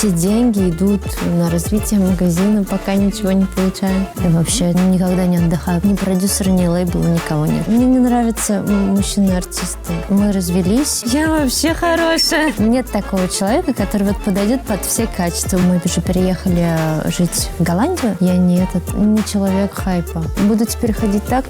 Все деньги идут на развитие магазина, пока ничего не получаю. Я вообще никогда не отдыхаю. Ни продюсера, ни лейбла, никого нет. Мне не нравятся мужчины-артисты. Мы развелись. Я вообще хорошая. Нет такого человека, который вот подойдет под все качества. Мы уже переехали жить в Голландию. Я не этот, не человек хайпа. Буду теперь ходить так.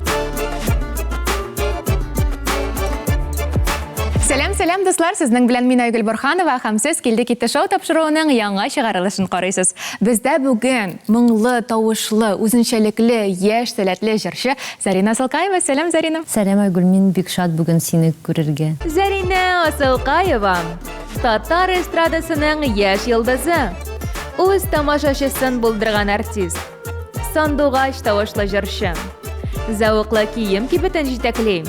Сәлам, сәлам, дуслар! Сезнең белән мин Айгөл Борханова һәм сез Килде китте шоу тапшыруының яңа чыгарылышын карыйсыз. Бездә бүген моңлы, тавышлы, үзенчәлекле, яшь, сәләтле җырчы Зарина Асылкаева. Сәлам, Зарина! Сәлам, Айгөл, мин бик шат бүген сине күрергә. Зарина Асылкаева, татар эстрадасының яшь йолдызы. Үз тамашачысын булдырган артист. Сандугач тавышлы җырчы. Зәвыклы кием кибетен җитәкли.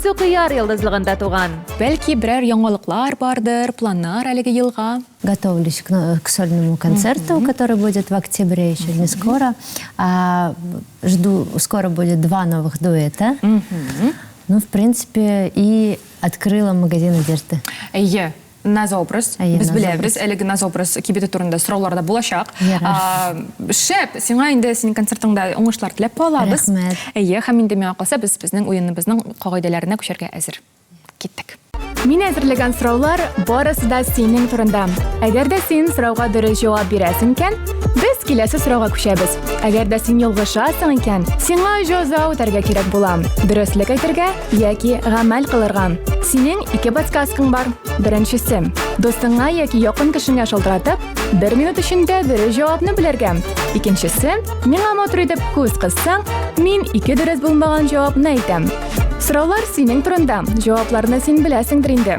Сукыяр йолдызлыгында туган. Бәлки берәр яңалыклар бардыр, планнар әлеге елга? Готовлюсь к сольному концерту, который будет в октябре, еще не скоро. Жду, скоро будет два новых дуэта. Ну, в принципе, и открыла магазин одежды. Әйе, Назобраз. Әйе, Без беләбез, Назобраз. әлеге Назобраз кибете турында сораулар да булачак. Ярар. Шәп, сиңа инде синең концертыңда уңышлар теләп калабыз. Рәхмәт. Әйе, һәм инде миңа калса, без безнең уеныбызның кагыйдәләренә күчәргә әзер. Киттек. Мин әзерләгән сораулар барысы да синең турында. Әгәр дә син сорауга дөрес җавап бирәсең икән, без киләсе сорауга күчәбез. Әгәр дә син ялгышасың икән, сиңа җәза үтәргә кирәк була. Дөреслек әйтергә яки гамәл кылырга. Синең ике подсказкаң бар. Беренчесе. Дустыңа яки якын кешеңә шалтыратып, бер минут эчендә дөрес җавапны белергә. Икенчесе. Миңа матур итеп күз кыссаң, мин ике дөрес булмаган җавапны әйтәм. Сораулар синең турында. Җавапларны син беләсеңдер инде.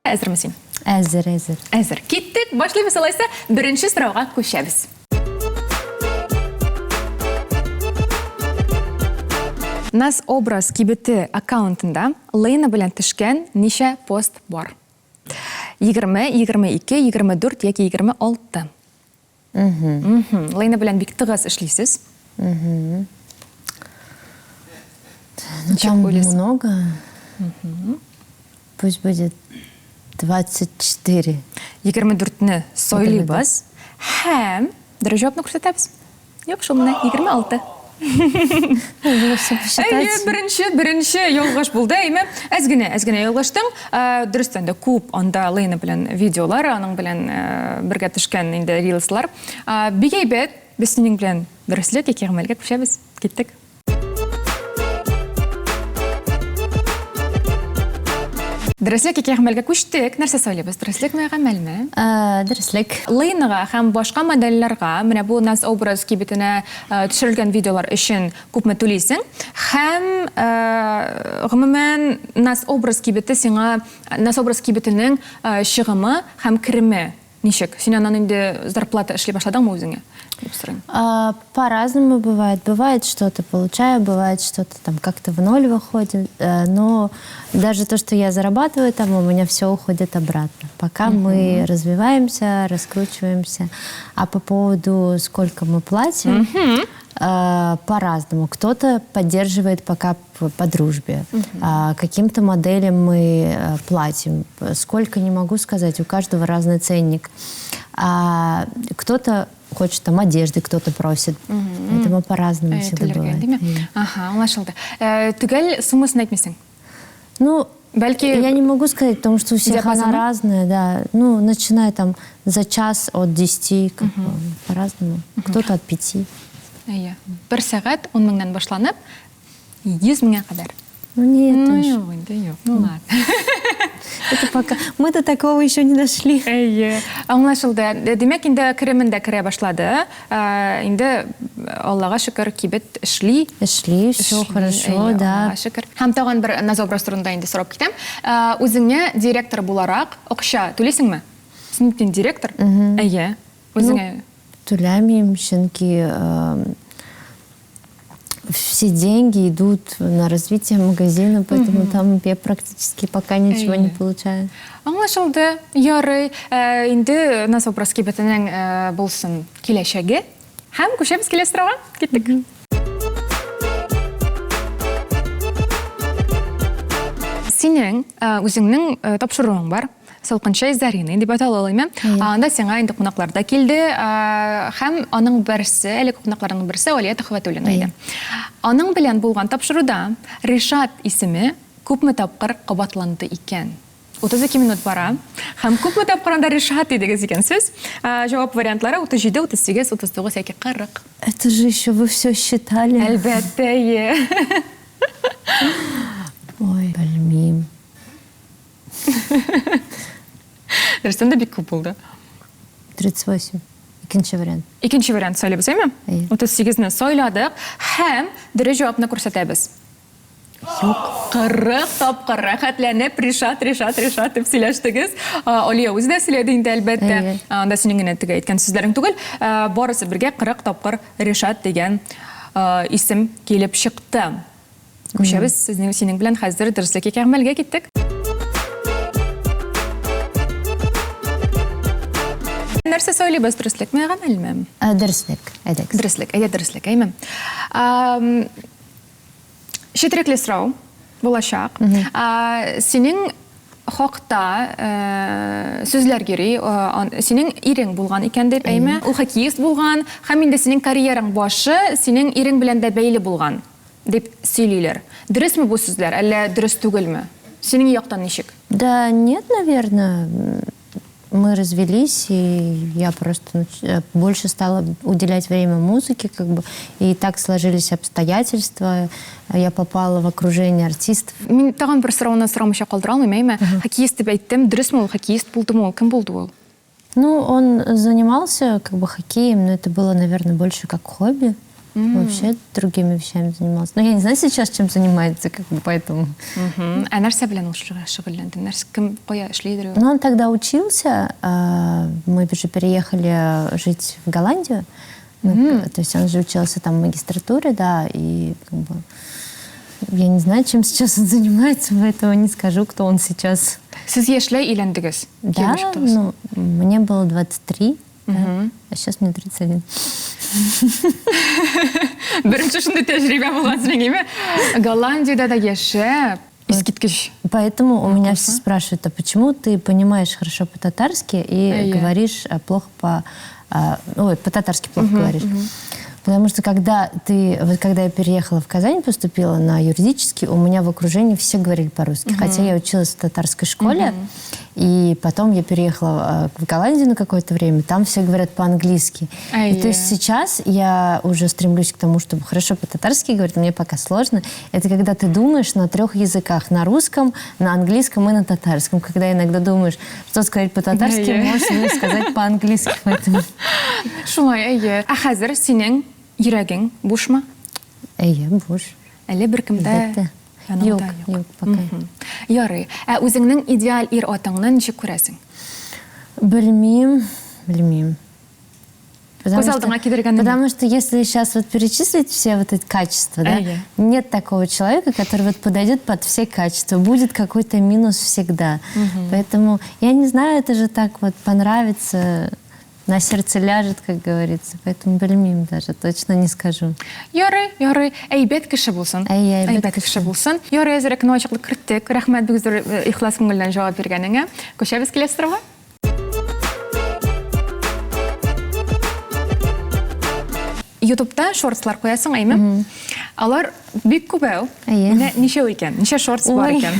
Әзерме син? Әзер, әзер. Әзер. Киттек, башлыйбыз алайса. Беренче сорауга күчәбез. Нас образ кибете аккаунтында Лейна белән төшкән ничә пост бар? 20, 22, 24 яки 26. Лейна белән бик тыгыз эшлисез. Ну, там много. Пусть будет 24. 24-не сайлыйбыз һәм дөрес җавапны күрсәтәбез. Юк шул менә 26. Әйе, беренче, беренче ялгыш булды, әйме? Әз генә, әз генә ялгыштың. Дөрестән дә күп анда Лейна белән видеолар, аның белән бергә төшкән инде рилслар. Бик әйбәт, без синең белән дөреслек яки гамәлгә күчәбез. Киттек. Дөреслек яки гамәлгә күчтек. Нәрсә сайлыйбыз? Дөреслекме, гамәлме? Дөреслек. Лейнага һәм башка модельләргә, менә бу Нас образ кибетенә төшерелгән видеолар өчен күпме түлисең? Һәм гомумән Нас образ кибете сиңа Нас образ кибетенең чыгымы һәм кереме Ничек? Син аннан инде зарплата эшли башладыңмы үзеңә? Дип сорыйм. По-разному бывает. Бывает, что-то получаю, бывает, что-то там как-то в ноль выходит. Но даже то, что я зарабатываю там, у меня все уходит обратно. Пока мы развиваемся, раскручиваемся. А по поводу, сколько мы платим, по-разному. Кто-то поддерживает пока по дружбе. Каким-то моделям мы платим. Сколько, не могу сказать, у каждого разный ценник. А кто-то хочет там одежды, кто-то просит. Поэтому по-разному всегда бывает. Ага, аңлашылды. Төгәл суммасын әйтмисең? Ну, Бәлки, я не могу сказать, потому что у всех она разная, да. Ну, начиная там за час от 10, как бы, по-разному. Кто-то от 5. Әйе. Бер сәгать 10 меңнән башланып, 100 меңгә кадәр. Ну, нет Ну, уж. юк инде, юк. Ну, ладно. Это пока. Мы до такого еще не дошли. Әйе. Аңлашылды. Димәк, инде керемен дә керә башлады. Инде Аллага шөкер, кибет эшли. Эшли, все хорошо, да. Аллага шөкер. Һәм тагын бер Назобраз турында инде сорап китәм. Үзеңә директор буларак акча түлисеңме? Син бит инде директор. Әйе. Үзеңә. Түләмим, чөнки все деньги идут на развитие магазина, поэтому там я практически пока ничего не получаю. Аңлашылды. Ярый. Инде Назобраз кибетенең булсын киләчәге. Һәм күчәбез киләсе сорауга. Киттек. Синең үзеңнең тапшыруың бар. Салкын чәй с Зариной дип атала ул, әйме? Анда сиңа инде кунаклар да килде, һәм аның берсе, әлеге кунакларның берсе Алия Төхвәтуллина иде. Аның белән булган тапшыруда Ришат исеме күпме тапкыр кабатланды икән? 32 минут бара. Һәм күпме тапкыр анда Ришат дидегез икән сез? Җавап вариантлары 37, 38, 39 яки 40. Это же еще вы все считали. Әлбәттә, әйе. Ой, белмим. Дөрестән дә бик күп булды. 38. Икенче вариант. Икенче вариант сайлыйбыз, әйме? Әйе. 38-не сайладык һәм дөрес җавапны күрсәтәбез. Юк. 40 тапкыр рәхәтләнеп Ришат, Ришат, Ришат дип сөйләштегез. Алия үзе дә сөйләде инде, әлбәттә. Әйе. Анда синең генә теге әйткән сүзләрең түгел. Барысы бергә 40 тапкыр Ришат дигән исем килеп чыкты. Күчәбез сезнең синең белән хәзер дөреслек яки гамәлгә киттек. Нәрсә сайлыйбыз, дөреслекме, гамәлме? Дөреслек, әйдәгез. Дөреслек, әйдә дөреслек, әйме? Четерекле сорау булачак. Синең хакта сүзләр йөри, синең ирең булган икән дип, әйме? Ул хоккеист булган һәм инде синең карьераң башы синең ирең белән дә бәйле булган дип сөйлиләр. Дөресме бу сүзләр, әллә дөрес түгелме? Синең яктан ничек? Да нет, наверное. Мы развелись, и я просто больше стала уделять время музыке, как бы, и так сложились обстоятельства, я попала в окружение артистов. Мин тагын бер сорауны сорамыйча калдыра алмыйм, әйме? Хоккеист дип әйттем, дөресме ул, хоккеист булдымы ул, кем булды ул? Ну, он занимался как бы хоккеем, но это было, наверное, больше как хобби. Вообще другими вещами занимался. Но я не знаю сейчас, чем занимается, как бы, поэтому. Ә нәрсә белән ул шөгыльләнде? Нәрсә, кем, кая эшлидер ул? Ну, он тогда учился, мы же переехали жить в Голландию. Ну, то есть он же учился там в магистратуре, да, и как бы я не знаю, чем сейчас он занимается, поэтому не скажу, кто он сейчас. Сез яшьләй өйләндегез? Да, ну, мне было 23, да, а сейчас мне 31. Беренче шундый тәҗрибә булган синең, әйме? Голландиядә дә яшәп, искиткеч. Поэтому у меня все спрашивают, а почему ты понимаешь хорошо по-татарски и говоришь плохо по... Ой, по-татарски плохо говоришь. Потому что когда ты, вот когда я переехала в Казань, поступила на юридический, у меня в окружении все говорили по-русски. Хотя я училась в татарской школе, и потом я переехала в Голландию на какое-то время, там все говорят по-английски. И то есть сейчас я уже стремлюсь к тому, чтобы хорошо по-татарски говорить, мне пока сложно. Это когда ты думаешь на трех языках, на русском, на английском и на татарском. Когда иногда думаешь, что сказать по-татарски, можешь сказать по-английски. Поэтому... Шулай, әйе. Ә хәзер синең йөрәгең бушмы? Әйе, буш. Әле беркем дә Әлбәттә. яныңда Юк, юк, пока. Ярый. Ә үзеңнең идеаль ир-атыңны ничек күрәсең? Белмим, белмим. Потому Күз алдыңа кидергәнне. Потому что если сейчас вот перечислить все вот эти качества, да, нет такого человека, который вот подойдет под все качества. Будет какой-то минус всегда. Поэтому я не знаю, это же так вот понравится, на сердце ляжет, как говорится. Поэтому белмим даже, точно не скажу. Ярый, ярый, әйбәт кеше булсын. Әйе, әйбәт Әйбәт кеше булсын. Ярый, әзрәк кенә ачыклык керттек. Рәхмәт бик зур э, ихлас күңелдән җавап биргәнеңә. Күчәбез киләсе сорауга. Ютубта шортслар куясың, әйме? Алар бик күбәү. Әйе. Менә ничәү икән? Ничә шортс бар Ой. икән?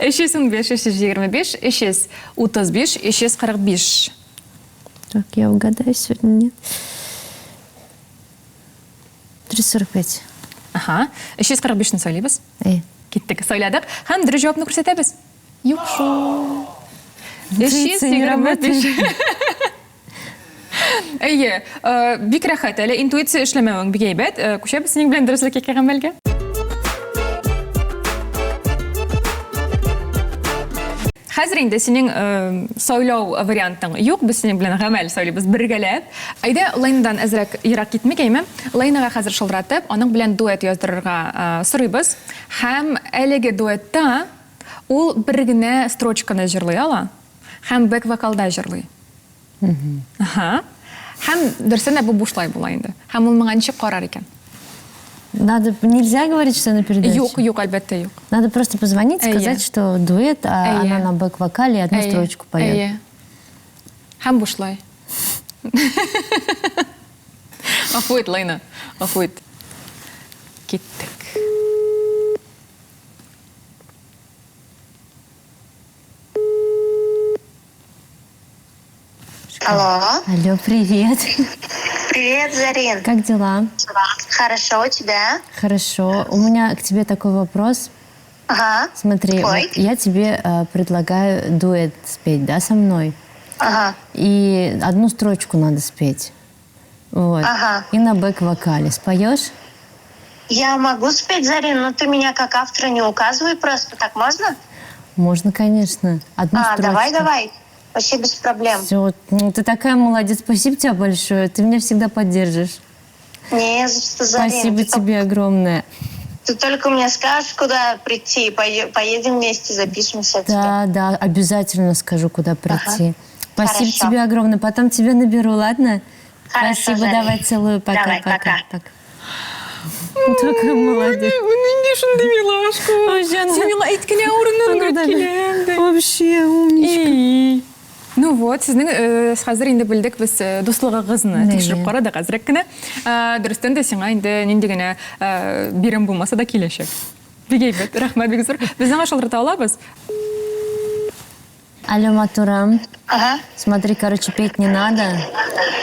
315, 325, 335, 345. Так, я угадаю сегодня, нет? 345. Аһа, 345-не сайлыйбыз. Әйе. Киттек, сайладык һәм дөрес җавапны күрсәтәбез. Юк шул. Интуиция не работает. Әйе, э, бик рәхәт әле интуиция эшләмәвең бик әйбәт. Э, Күчәбез синең белән дөреслек яки гамәлгә. Хәзер инде синең э, сайлау вариантың юк, без синең белән гамәл сайлыйбыз бергәләп. Әйдә, Лайнадан әзрәк ерак китмик, әйме? Лайнага хәзер шылтыратып, аның белән дуэт яздырырга э, сорыйбыз. Һәм әлеге дуэтта ул бер генә строчканы җырлый ала һәм бэк-вокалда җырлый. Аһа. Һәм дөресен дә бу бушлай була инде. Һәм ул моңа ничек карар икән? Надо, нельзя говорить, что на передаче? Юк, юк, әлбәттә, юк. Надо просто позвонить, Әйе. сказать, что дуэт, а Әйе. она на бэк-вокале и одну Әйе, строчку поет. Әйе. Һәм бушлай. Гафу ит, Лайна, гафу ит. Киттек. Алло. Алло, привет. Привет, Зарин. Как дела? Хорошо, у тебя? Хорошо. У меня к тебе такой вопрос. Ага. Смотри, Ой. вот я тебе предлагаю дуэт спеть, да, со мной. Ага. И одну строчку надо спеть. Вот. Ага. И на бэк-вокале. Споешь? Я могу спеть, Зарин, но ты меня как автора не указывай просто. Так можно? Можно, конечно. Одну А, строчку. давай, давай. Вообще без проблем. Все, ну, ты такая молодец. Спасибо тебе большое. Ты меня всегда поддержишь. Не за что, Зарин. Спасибо ты, тебе огромное. Ты только мне скажешь, куда прийти. Поедем вместе, запишемся. Да, да, обязательно скажу, куда прийти. Спасибо Хорошо. тебе огромное. Потом тебя наберу, ладно? Хорошо, Спасибо, Зарин. давай, целую. Пока, Давай, пока. пока. Пока. Такая молодец. Нинди шундый милашка. Син миңа әйт кенә урыннан Ну да. киләм дә. Вообще умничка. И. Ну вот, сезнең хәзер инде белдек без дуслыгыгызны Әйе. тикшереп карадык әзрәк кенә. Дөрестән дә сиңа инде нинди генә бирем булмаса да киләчәк. Бик әйбәт, рәхмәт бик зур. Без аңа шалтырата алабыз. Алло, Матурам. Ага. Смотри, короче, петь не надо,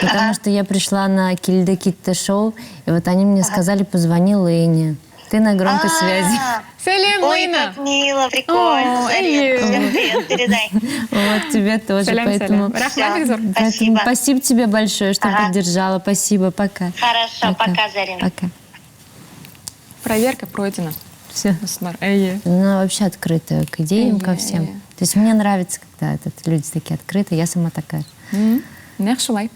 потому что я пришла на Килде Китте шоу, и вот они мне сказали, позвони Лене. Ты на громкой связи. А, Сәлам, Ой, Лена. как мило, прикольно, О, Зарин. әйе. Всем привет передай. Вот тебе тоже, Сәлам, поэтому... сәлам. Рәхмәт бик зур. Поэтому Спасибо. спасибо тебе большое, что Ага. поддержала. Спасибо, пока. Хорошо, пока, Зарин. Пока. Проверка пройдена. Все. Дуслар, әйе. Она вообще открытая к идеям, ко Әйе, всем. әйе. То есть мне нравится, когда люди такие открытые, я сама такая. Нәкъ шулай.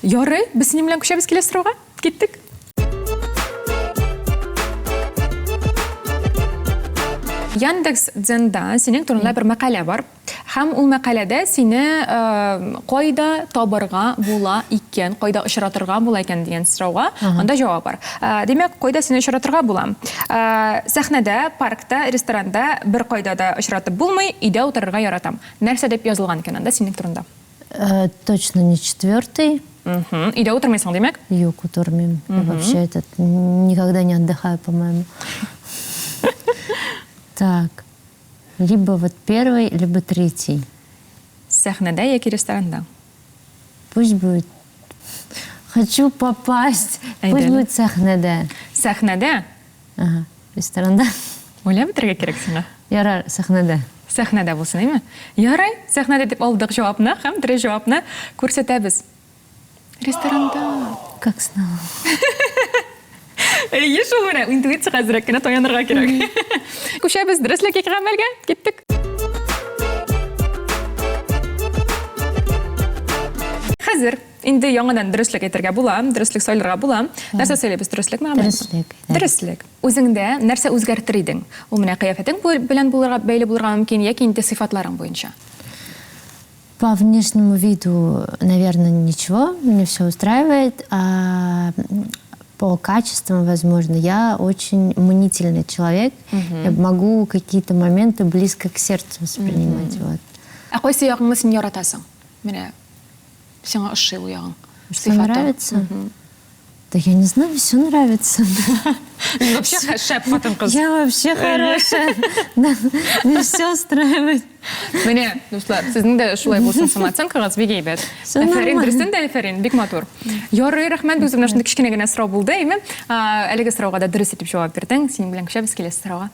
Ярый, без синең белән күчәбез киләсе сорауга. Киттек. Яндекс Дзенда синең турында бер мәкалә бар. Һәм ул мәкаләдә сине кайда табырга була икән, кайда очратырга була икән дигән сорауга анда җавап бар. Димәк, кайда сине очратырга була? Сәхнәдә, паркта, ресторанда бер кайда да очратып булмый, өйдә утырырга яратам. Нәрсә дип язылган икән анда синең турында? Точно не четвертый. Өйдә утырмыйсың, димәк? Юк, утырмыйм. Я вообще никогда не отдыхаю, по-моему. Так. Либо вот первый, либо третий. Сәхнәдә яки ресторанда? Пусть будет. Хочу попасть. Әйдә. Пусть будет сәхнәдә. Сәхнәдә? Ага, ресторанда. Уйлап бетерергә кирәк сиңа. Ярар, сәхнәдә. Сәхнәдә булсын, әйме? Ярай, сәхнәдә дип алдык җавапны һәм дөрес җавапны күрсәтәбез. Ресторанда. Как знала. Әйе, шул менә интуициягә әзрәк кенә таянырга кирәк. Күчәбез дөреслек яки гамәлгә. Киттек. Хәзер инде яңадан дөреслек әйтергә була, дөреслек сайларга була. Нәрсә сөйлибез, дөреслекме, гамәлме? Дөреслек, да. Дөреслек. Үзеңдә нәрсә үзгәртер идең? Ул менә кыяфәтең белән булырга бәйле булырга мөмкин яки инде сыйфатларың буенча. По внешнему виду, наверное, ничего, меня все устраивает. А по качествам, возможно, я очень мнительный человек. Я могу какие-то моменты близко к сердцу воспринимать. Вот. Ә кайсы ягыңны син яратасың? Менә сиңа ошый ул ягың. Что Сыйфаты. нравится? Да я не знаю, все нравится. Вообще шәп хатын-кыз. Я вообще хорошая. Да, меня все устраивает. Менә, дуслар, сезнең дә шулай булсын самооценкагыз бик әйбәт. Все Әфәрин, нормально. дөрестән дә әфәрин, бик матур. Ярый, рәхмәт, үземнән шундый кечкенә генә сорау булды, әйме? Әлеге сорауга да дөрес итеп җавап бирдең. Синең белән күчәбез киләсе сорауга.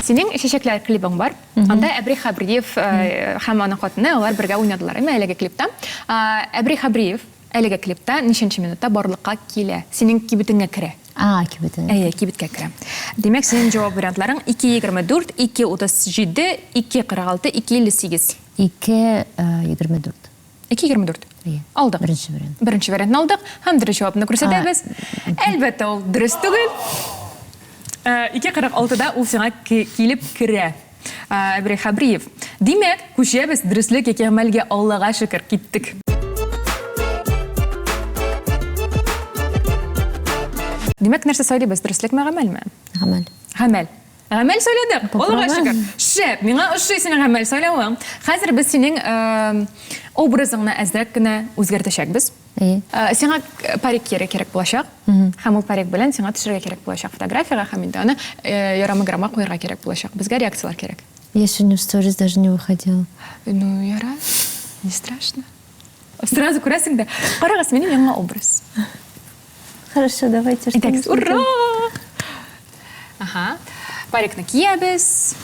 Синең Чәчәкләр клибың бар. Анда Әбри Хәбриев һәм аның хатыны, алар бергә уйнадылар, әйме, әлеге клипта. Әбри Хәбриев әлеге клипта ничәнче минутта барлыкка килә? Синең кибетеңә керә. А, кибетеңә. Әйе, кибеткә керә. Димәк, синең җавап вариантларың ике егерме дүрт, ике утыз җиде, ике кырык алты, ике илле сигез. Ике егерме дүрт. Ике егерме дүрт. Әйе. Алдык. Беренче вариант. Беренче вариантны алдык. Һәм дөрес җавапны күрсәтәбез. Әлбәттә, ул дөрес түгел. Ике кырык алтыда ул сиңа килеп керә. Әбри Хәбриев. Димәк, күчәбез дөреслек яки гамәлгә, Аллага шөкер, киттек. Димәк, нәрсә сайлыйбыз, дөреслекме, гамәлме? Гамәл. Гамәл. Гамәл сайладык. Аллага шөкер. Шәп, миңа ошый синең гамәл сайлавың. Хәзер без синең образыңны әзрәк кенә үзгәртәчәкбез. Әйе. Сиңа парик кияргә кирәк булачак. Һәм ул парик белән сиңа төшергә кирәк булачак фотографиягә һәм инде аны ярамы-грамма куярга кирәк булачак. Безгә реакцияләр кирәк. Я сегодня в сторис даже не выходила. Ну, ярар, не страшно. Сразу күрәсең дә. Карагыз, минем яңа образ. Хорошо, давайте. Әйдәгез, ура! Ага. Парикны киябез.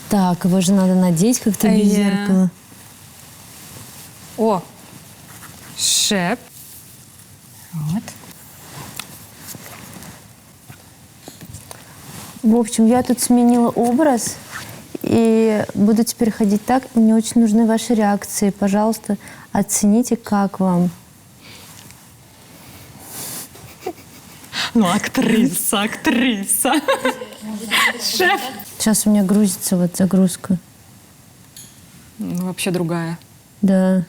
Так, его же надо надеть как-то без зеркала. О, шәп. Вот. В общем, я тут сменила образ и буду теперь ходить так. Мне очень нужны ваши реакции. Пожалуйста, оцените, как вам. Ну, актриса, актриса. Шеф. Сейчас у меня грузится вот загрузка. Ну, вообще другая. Да.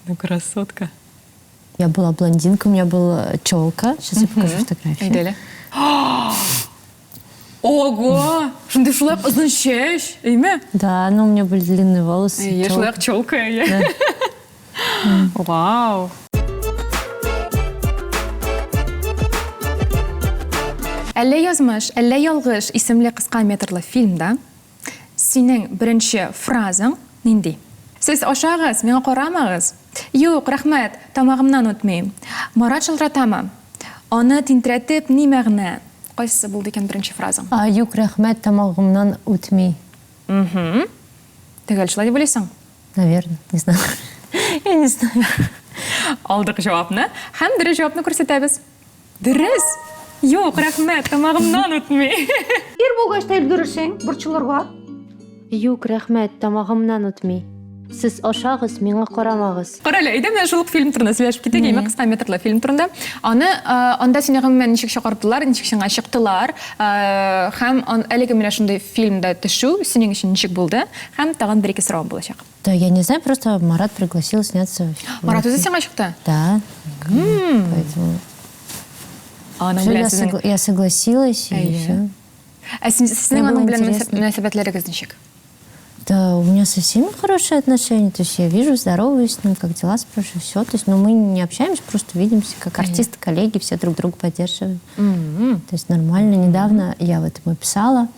Ну, красотка. Я была блондинка, у меня была челка. Сейчас я покажу фотографию. Әйдә әле. Ого! Шундый шулай озын чәч, әйме? Да, но у меня были длинные волосы. Әйе, челка. шулай челка, әйе. Вау! Әллә язмыш, әллә ялгыш исемле кыска метрлы фильмда синең беренче фразаң нинди? Сез ашагыз, миңа карамагыз. Юк, рәхмәт, тамагымнан үтми. Марат шылтыратамы? Аны тинтерәтеп ни мәгънә? Кайсысы булды икән беренче фразаң? А, юк, рәхмәт, тамагымнан үтми. Угу. Төгәл шулай дип уйлыйсың? Наверное, не знаю. Я не знаю. Алдык җавапны һәм дөрес җавапны күрсәтәбез. Дөрес! Юк, рәхмәт, тамагымнан үтми. Ир булгач та өлгерерсең, борчылырга. Юк, рәхмәт, тамагымнан үтми. Сез ашагыз, миңа карамагыз. Кара әле, әйдә менә шул ук фильм турында сөйләшеп китик, яме кыска метрлы фильм турында. Аны анда сине гомумән ничек чакырдылар, ничек сиңа чыктылар, һәм әлеге менә шундый фильмда төшү синең өчен ничек булды? Һәм тагын бер-ике соравым булачак. Да, я не знаю, просто Марат пригласил сняться. Марат үзе сиңа чыкты? Да. Поэтому... Аның белән сезнең... Я согласилась, и все. Ә сезнең аның белән мөнәсәбәтләрегез ничек? Да, у меня со всеми хорошие отношения. То есть я вижу, здороваюсь с ним, как дела, спрашиваю, все. То есть, но мы не общаемся, просто видимся, как артисты, коллеги, все друг друга поддерживаем. То есть нормально. Недавно я вот ему писала,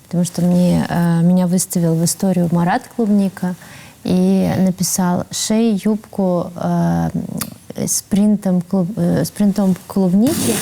потому что мне, меня выставил в историю Марат Клубника и написал шею, юбку с принтом клубники.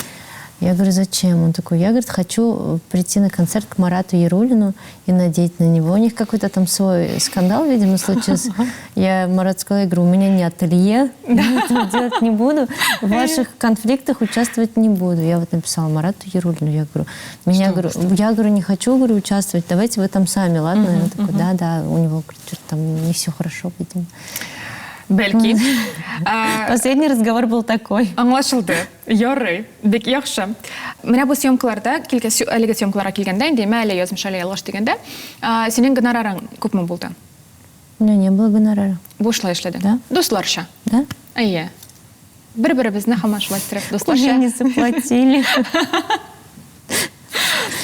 Я говорю, зачем? Он такой, я, говорит, хочу прийти на концерт к Марату Яруллину и надеть на него. У них какой-то там свой скандал, видимо, случился. Я Марату сказала, я говорю, у меня не ателье, я этого делать не буду, в ваших конфликтах участвовать не буду. Я вот написала Марату Яруллину, я говорю, я говорю, не хочу, говорю, участвовать, давайте вы там сами, ладно? Он такой, да, да, у него что-то там не все хорошо, видимо. Бәлки. Последний разговор был такой. Аңлашылды. Ярый, бик яхшы. Менә бу съемкаларда, әлеге съемкаларга килгәндә, инде әле язмыш, әле ялгыш дигәндә, синең гонорарың күпме булды? У меня не было гонорара. Бушлай эшләдең? Да. Дусларча? Да. Әйе. Бер-беребезне һаман шулай иттереп, дусларча. Уже не заплатили.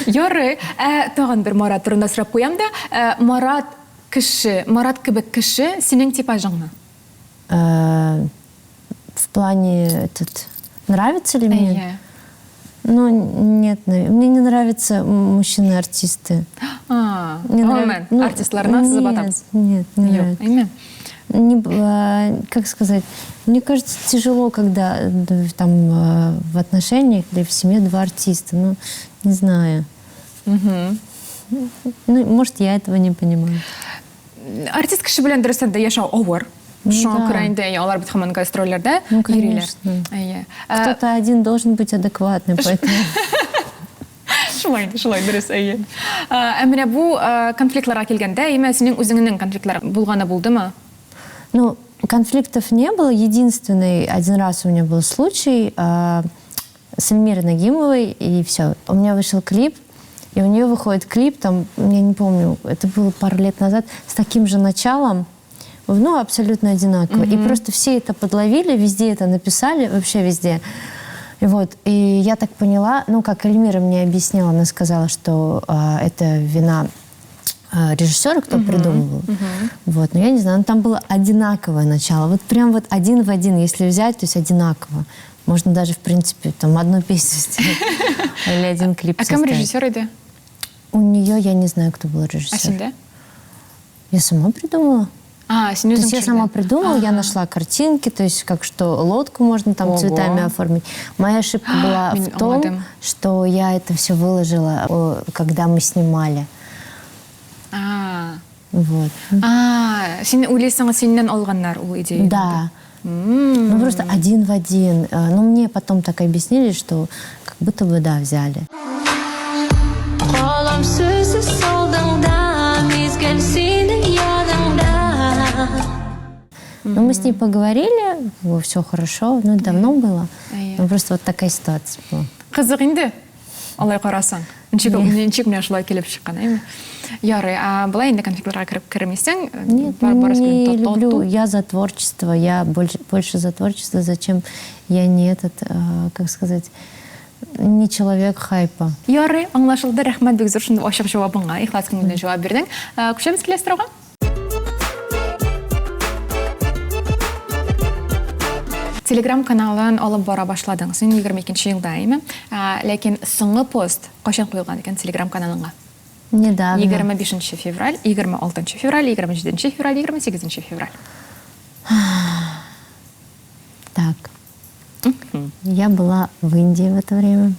Ярый. Тагын бер Марат турында сорап куям да. Марат кеше, Марат кебек кеше синең типажыңмы? В плане этот, нравится ли мне? Ну, нет, мне не нравятся мужчины-артисты. А, ну, артистлар нет, нет, не нравится. Не, как сказать, мне кажется, тяжело, когда там в отношениях или в семье два артиста, ну, не знаю. Ну, может, я этого не понимаю. Артист кеше белән дөрестән дә яшәү авыр. Шуңа күрә инде алар бит һаман гастрольләрдә йөриләр. Кто-то один должен быть адекватный, поэтому... Шулай, шулай, дөрес, әйе. Ә менә бу конфликтларга килгәндә, әмма синең үзеңнең конфликтлар булганы булдымы? Ну, конфликтов не было. Единственный один раз у меня был случай с Эльмирой Нагимовой, и все. У меня вышел клип, и у нее выходит клип, там, я не помню, это было пару лет назад, с таким же началом. Ну, абсолютно одинаково. И просто все это подловили, везде это написали, вообще везде. И вот, и я так поняла, ну, как Эльмира мне объяснила, она сказала, что это вина режиссера, кто придумывал. Вот, но я не знаю, ну, там было одинаковое начало. Вот прям вот один в один, если взять, то есть одинаково. Можно даже, в принципе, там одну песню сделать или один клип Ә кем составить. режиссер иде? У нее я не знаю, кто был режиссер. Ә синдә? Я сама придумала. А, син То үзең есть я сама төшердең. придумала, я нашла картинки, то есть как что лодку можно там Ого. цветами оформить. Моя ошибка была Мин в том, аңладым. что я это все выложила, когда мы снимали. А. Вот. А, син уйлыйсың, синнән алганнар ул идеяны. Да. Ну просто один в один. Ну мне потом так объяснили, что как будто бы да, взяли. Калам сүзсез алдыңда, мизгел синең яныңда. Ну, мы с ней поговорили, все хорошо, ну, давно было. Әйе. Ну, просто вот такая ситуация была. Кызык инде. Алай карасаң. Ничек ничек менә шулай килеп чыккан, әйме? Ярый, а болай инде конфликтларга кереп кермисең? Нет, Бар барысы не белән тату. люблю. Я за творчество, я больше за творчество. Зачем я не этот, как сказать, не человек хайпа. Ярый, аңлашылды. Рәхмәт бик зур шундый ачык җавабыңа, ихлас күңелдән җавап бирдең. Күчәбез киләсе сорауга. Телеграм каналын алып бара башладың. Син 22 елда, әйме? Ләкин соңгы пост кайчан куелган икән Телеграм каналыңа? Недавно. 25 февраль, 26 февраль, 27 февраль, 28 февраль. Так. Я была в Индии в это время.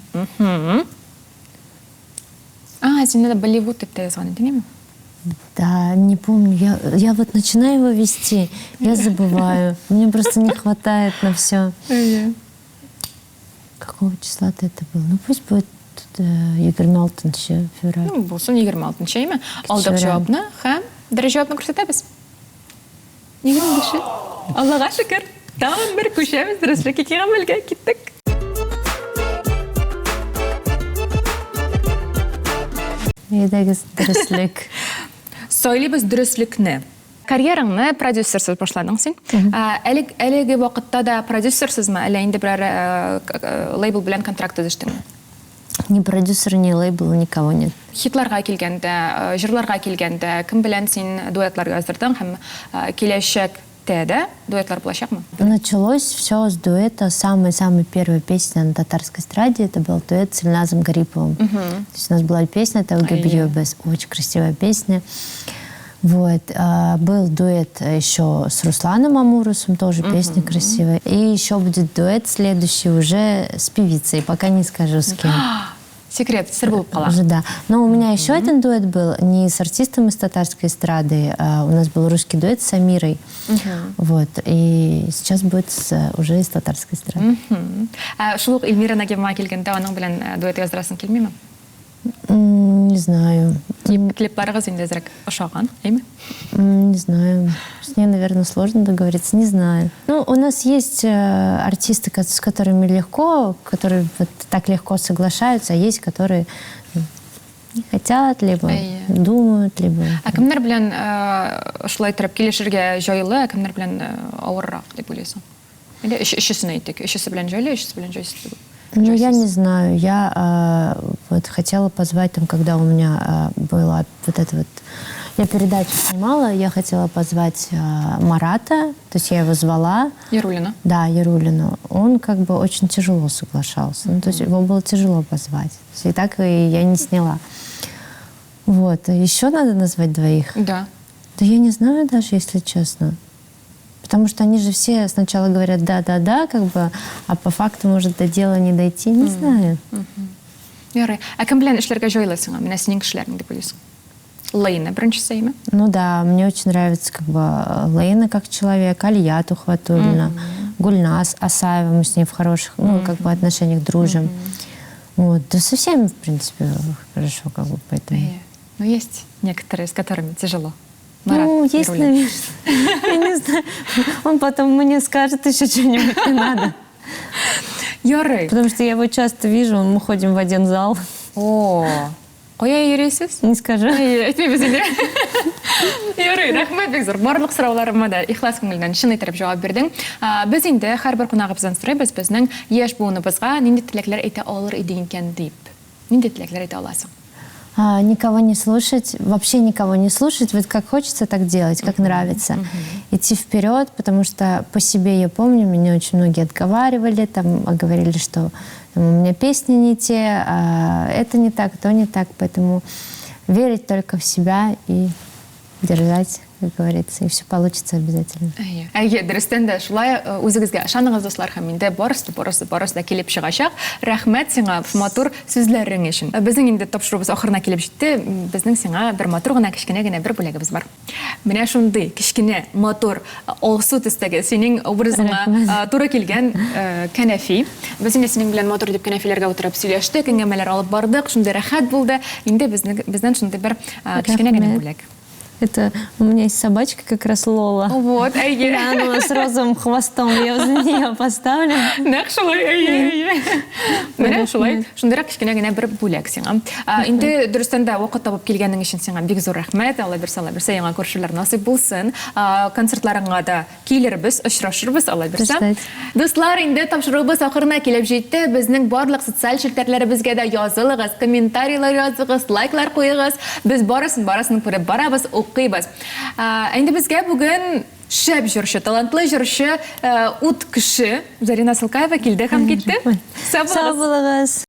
А, син дә Болливуд дип тә язган идең, әйме? Да, не помню. Я вот начинаю его вести, я забываю. Мне просто не хватает на все. Какого числа-то это было? Ну, пусть будет 26 февраля. Ну, булсын 26, әйме? Алдык Февраль. җавапны һәм дөрес җавапны күрсәтәбез. 25. Аллага шөкер. Тагын бер күчәбез дөреслек ике гамәлгә киттек. Әйдәгез, дөреслек. Сайлыйбыз дөреслекне. Карьераңны продюсерсыз башладың син. Әле әлеге вакытта да продюсерсызмы, әллә инде берәр лейбл белән контракт төзештеңме? Ни продюсера, ни лейбла, никого нет. Хитларга килгәндә, җырларга килгәндә, кем белән син дуэтлар яздырдың һәм киләчәктә дә дуэтлар булачакмы? Началось все с дуэта. Самая-самая первая песня на татарской эстраде, это был дуэт с Ильназом Гариповым. То есть у нас была песня «Тауге Ай. Бьёбес», очень красивая песня. Вот. Был дуэт еще с Русланом Амурусом, тоже песня красивая. И еще будет дуэт следующий уже с певицей, пока не скажу с кем. Секрет, сер булып кала. Уже да. Но у меня еще один дуэт был не с артистом из татарской эстрады, а у нас был русский дуэт с Самирой. Вот. И сейчас будет уже из татарской эстрады. Ә, шул ук Эльмира Нагимова килгәндә аның белән дуэт яздырасың килмиме? Не знаю. Клипларыгыз инде әзрәк ошаган, әйме? Не знаю. С ней, наверное, сложно договориться. Не знаю. Ну, у нас есть артисты, с которыми легко, которые вот так легко соглашаются, а есть, которые не хотят, либо Әйе. думают, либо... Ә кемнәр белән шулай торып килешергә җайлы, ә кемнәр белән авыррак дип уйлыйсың? Инде өчесен әйтик. Өчесе белән җайлы, өчесе белән җайсыз. Ну, я җайсыз. не знаю. Я вот хотела позвать, там, когда у меня была вот эта вот... Я передачу снимала, я хотела позвать Марата, то есть я его звала. Яруллина. Да, Яруллину. Он как бы очень тяжело соглашался. Ну, то есть его было тяжело позвать. То есть и так и я не сняла. Вот. Еще надо назвать двоих? Да. Да я не знаю даже, если честно. Потому что они же все сначала говорят да-да-да, как бы, а по факту может до дела не дойти, не знаю. Ярый. Ә кем белән эшләргә җайлы сиңа? Менә синең кешеләрең дип уйлыйсың? Лейна беренчесе, әйме? Ну да, мне очень нравится как бы Лейна как человек, Алия Тухватуллина, Гульнас Асаева, мы с ней в хороших, ну, как бы отношениях дружим. Вот, да со всеми, в принципе, хорошо, как бы, поэтому. Әйе. Ну, есть некоторые, с которыми тяжело. Марат Ну, есть, Яруллин. наверное. Я не знаю. Он потом мне скажет еще что-нибудь не надо. Ярый. Потому что я его часто вижу, мы ходим в один зал. О, кая йөрисез? Не скажу. Әйе, әйтмибез инде. Ярый, рәхмәт бик зур. Барлык сорауларыма да ихлас күңелдән чын иттереп җавап бирдең. Без инде һәрбер кунагыбыздан сорыйбыз, безнең яшь буыныбызга нинди теләкләр әйтә алыр идең икән дип. Нинди теләкләр әйтә аласың? Никого не слушать, вообще никого не слушать, вот как хочется, так делать, как нравится. Идти вперед, потому что по себе я помню, меня очень многие отговаривали, там говорили, что там, у меня песни не те, а это не так, то не так, поэтому верить только в себя и держать, как говорится, и все получится обязательно. Әйе. Әйе, дөрестән дә шулай э, үзегезгә ышаныгыз, дуслар, һәм инде барысы, барысы, барысы да килеп чыгачак. Рәхмәт сиңа матур сүзләрең өчен. Э, безнең инде тапшыруыбыз ахырына килеп җитте. Безнең сиңа бер матур гына, кечкенә генә бер бүләгебез бар. Менә шундый кечкенә, матур, алсу төстәге синең образыңа туры килгән кәнәфи. Без инде синең белән матур итеп кәнәфиләргә утырып сөйләштек, әңгәмәләр алып бардык, шундый рәхәт булды. Инде безнең бездән шундый бер кечкенә генә бүләк. Это у меня есть собачка как раз Лола. Вот, әйе. Да, она с розовым хвостом, я за нее поставлю. Нәкъ шулай, әйе, әйе. Менә шулай, шундыйрак кечкенә генә бер бүләк сиңа. Инде дөрестән дә вакыт табып килгәнең өчен сиңа бик зур рәхмәт. Алла бирсә, Алла бирсә, яңа күрешүләр насыйп булсын. Концертларыңа да килербез, очрашырбыз, Алла бирсә. Дуслар, инде тапшыруыбыз ахырына килеп җитте. Безнең барлык социаль челтәрләребезгә дә язылыгыз, комментарийлар языгыз, лайклар куегыз. Без барысын, барысын күреп барабыз, укыйбыз. Ә инде безгә бүген шәп җырчы, талантлы җырчы, ут кеше Зарина Асылкаева килде һәм китте. Сау булыгыз.